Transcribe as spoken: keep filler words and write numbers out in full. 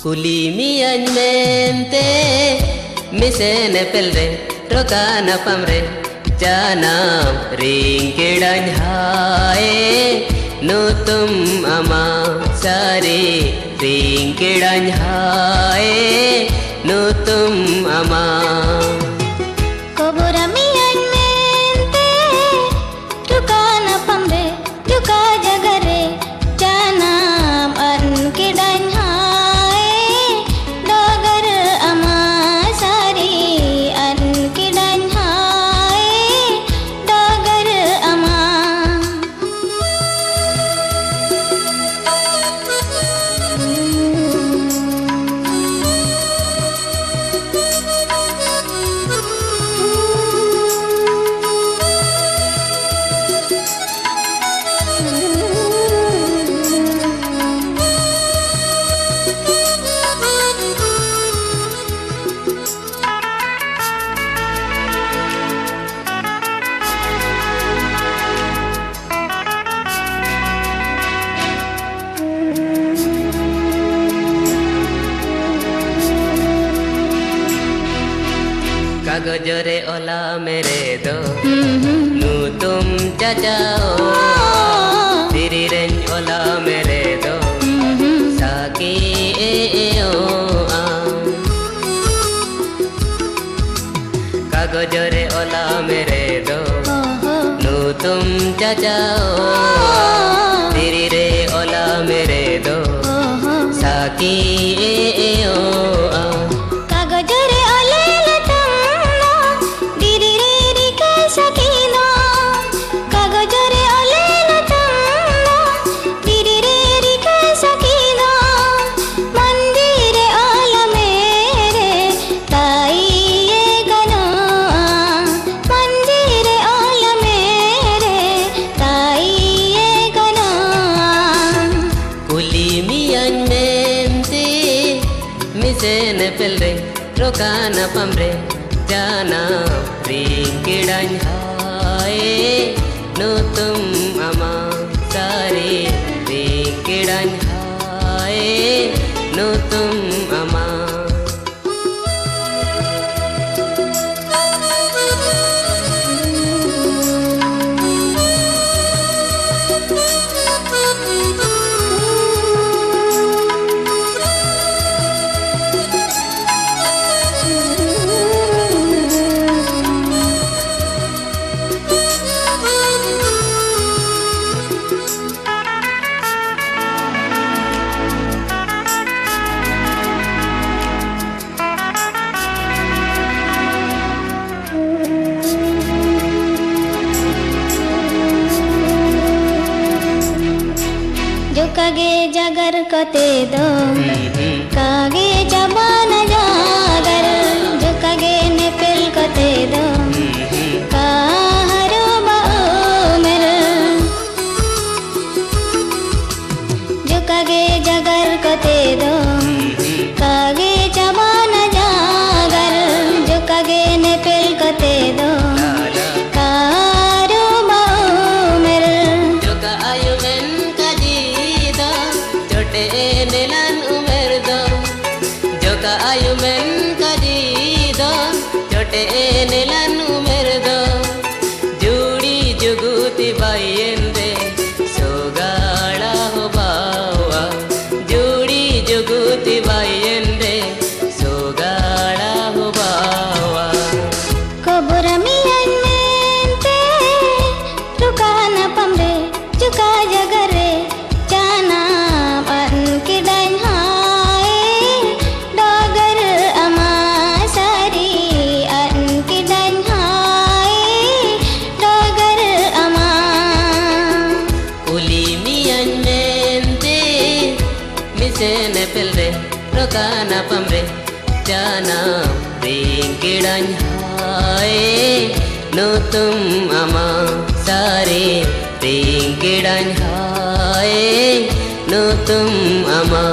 ᱠᱩᱞᱤ ᱢᱤᱭᱟᱹᱧ ᱢᱮᱱᱛᱮ ᱢᱤᱥᱮ ᱱᱮᱯᱮᱞ ᱨᱮ ᱴᱷᱚᱠᱟ ᱱᱟᱯᱟᱢ ᱨᱮ ᱡᱟᱱᱟᱢ ᱨᱤᱝᱠᱤᱲᱟᱹᱧ ᱦᱟᱭ ᱱᱩᱛᱩᱢ ᱟᱢᱟ ᱥᱟᱹᱨᱤ ᱨᱤᱝᱠᱤᱲᱟᱹᱧ ᱦᱟᱭ ᱱᱩᱛᱩᱢ ᱟᱢᱟ᱾ ᱠᱚᱵᱚᱨᱟ ᱢᱤᱭᱟᱹᱧ ᱢᱮᱱᱛᱮ ᱴᱷᱚᱠᱟ ᱱᱟᱯᱟᱢ ᱨᱮ ᱡᱩᱠᱟ ᱡᱟᱜᱟ ᱨᱮ ᱡᱟᱱᱟᱢ ᱟᱱ ᱠᱤᱰᱟᱹᱧ ᱦᱟᱭ ᱰᱚᱜᱚᱨ ᱟᱢᱟ ᱥᱟᱹᱨᱤ ᱟᱱ ᱠᱤᱰᱟᱹᱧ ᱦᱟᱭ ᱰᱚᱜᱚᱨ ᱟᱢᱟ᱾ ᱠᱟᱜᱚᱡᱽ ᱨᱮ ᱚᱞᱟ ᱢᱮᱨᱮ ᱫᱚ ᱧᱩᱛᱩᱢ ᱪᱟᱪᱟᱣ᱾ ᱫᱷᱤᱨᱤ ᱨᱮᱧ ᱚᱞᱟ ᱢᱮᱨᱮ ᱫᱚ ᱥᱟᱠᱤ ᱮ ᱮ ᱳ ᱟ᱾ ᱠᱟᱜᱚᱡᱽ ᱨᱮ ᱚᱞᱟ ᱢᱮᱨᱮ ᱫᱚ ᱧᱩᱛᱩᱢ ᱪᱟᱪᱟᱣ᱾ ᱫᱷᱤᱨᱤ ᱨᱮ ᱚᱞᱟ ᱢᱮᱨᱮ ᱫᱚ ᱥᱟᱠᱤ ᱮ ᱮ ᱳ ᱟ᱾ ᱠᱟᱜᱚᱡᱽ ᱨᱮ ᱚᱞᱮ ᱞᱮᱛᱟᱢ ᱫᱚ ᱫᱷᱤᱨᱤ ᱨᱮ ᱨᱤᱠᱟᱹ ᱥᱟᱠᱤ ᱫᱚ᱾ ᱠᱟᱜᱚᱡᱽ ᱨᱮ ᱚᱞᱮ ᱞᱮᱛᱟᱢ ᱫᱚ ᱫᱷᱤᱨᱤ ᱨᱮ ᱨᱤᱠᱟᱹ ᱥᱟᱠᱤ ᱫᱚ᱾ ᱢᱟᱹᱱᱫᱤᱨ ᱨᱮ ᱚᱞ ᱢᱮᱨᱮ ᱛᱟᱭᱤᱭᱮ ᱜᱟᱱᱚᱜᱼᱟ᱾ ᱢᱟᱹᱱᱫᱤᱨ ᱨᱮ ᱚᱞ ᱢᱮᱨᱮ ᱛᱟᱭᱤᱭᱮ ᱜᱟᱱᱚᱜᱼᱟ᱾ ᱠᱩᱞᱤ ᱢᱤᱭᱟᱹᱧ ᱢᱮᱱᱛᱮ ᱢᱤᱥᱮ ᱱᱮᱯᱮᱞ ᱨᱮ ᱴᱷᱚᱠᱟ ᱱᱟᱯᱟᱢ ᱨᱮ ᱡᱟᱱᱟᱢ ᱨᱤᱝᱠᱤᱲᱟᱹᱧ ᱦᱟᱭ ᱱᱩᱛᱩᱢ ᱟᱢᱟ ᱥᱟᱹᱨᱤ ᱨᱤᱝᱠᱤᱲᱟᱹᱧ ᱦᱟᱭ ᱱᱩᱛᱩᱢ ᱟᱢᱟ᱾ ᱡᱚᱠᱟ ᱜᱮ ᱡᱟᱜᱟᱨ ᱠᱟᱛᱮ ᱫᱚ, ᱠᱟᱜᱮ ᱪᱟᱵᱟᱱᱟ ᱡᱟᱜᱟᱨ, ᱡᱚᱠᱟ ᱜᱮ ᱱᱮᱯᱮᱞ ᱠᱟᱛᱮ ᱫᱚ, ᱠᱟᱦᱟᱨᱚ ᱵᱟ ᱩᱢᱮᱨ᱾ ᱡᱚᱠᱟ ᱜᱮ ᱡᱟᱜᱟᱨ ᱠᱟᱛᱮ ᱫᱚ, ᱠᱟᱜᱮ ᱪᱟᱵᱟᱱᱟ ᱡᱟᱜᱟᱨ, ᱡᱚᱠᱟ ᱜᱮ ᱱᱮᱯᱮᱞ ᱠᱟᱛᱮ ᱫᱚ, ᱠᱟᱨᱚ ᱵᱟ ᱩᱢᱮᱨ᱾ ᱡᱚᱠᱟ ᱟᱭᱩ ᱢᱮᱱ ᱠᱟᱡᱤ ᱫᱚ, ᱪᱚᱴᱮ ᱱᱮᱞᱟᱱ ᱩᱢᱮᱨ ᱫᱚ, ᱡᱚᱠᱟ ᱟᱭᱩ ᱢᱮᱱ ᱠᱟᱡᱤ ᱫᱚ, ᱪᱚᱴᱮ ᱱᱮᱞᱟᱱ ᱩᱢᱮᱨ ᱫᱚ᱾ ᱡᱩᱲᱤ ᱡᱩᱜᱩᱛᱤ ᱵᱟᱭᱮᱱ ᱨᱮ ᱥᱚᱜᱟᱲᱟ ᱦᱚᱵᱟᱣᱟ, ᱡᱩᱲᱤ ᱡᱩᱜᱩᱛᱤ ᱵᱟᱭᱮᱱ ᱨᱮ ᱥᱚᱜᱟᱲᱟ ᱦᱚᱵᱟᱣᱟ᱾ ᱠᱚᱵᱚᱨ ᱢᱤᱭᱟᱹᱧ ᱢᱮᱱᱛᱮ ᱨᱩᱠᱟᱱᱟ ᱯᱟᱢᱨᱮ ᱡᱩᱠᱟ ᱡᱟᱜᱟᱨᱮ ᱡᱟᱱᱟᱢ ᱟᱱ ᱠᱤᱰᱟᱹᱧ ᱦᱟᱭ, ᱰᱚᱜᱚᱨ ᱟᱢᱟ ᱥᱟᱹᱨᱤ ᱟᱱ ᱠᱤᱰᱟᱹᱧ ᱦᱟᱭ, ᱰᱚᱜᱚᱨ ᱟᱢᱟ᱾ ᱠᱩᱞᱤ ᱢᱤᱭᱟᱹᱧ ᱢᱮᱱᱛᱮ ᱢᱤᱥᱮ ᱱᱮᱯᱮᱞ ᱨᱮ ᱨᱚᱠᱟᱱᱟ ᱯᱟᱢᱨᱮ ᱡᱟᱱᱟᱢ ᱨᱤᱝᱠᱤᱲᱟᱹᱧ ᱦᱟᱭ, ᱱᱩᱛᱩᱢ ᱟᱢᱟ ᱥᱟᱨᱤ ᱨᱤᱝᱠᱤᱲᱟᱹᱧ ᱦᱟᱭ, ᱱᱩᱛᱩᱢ ᱟᱢᱟ᱾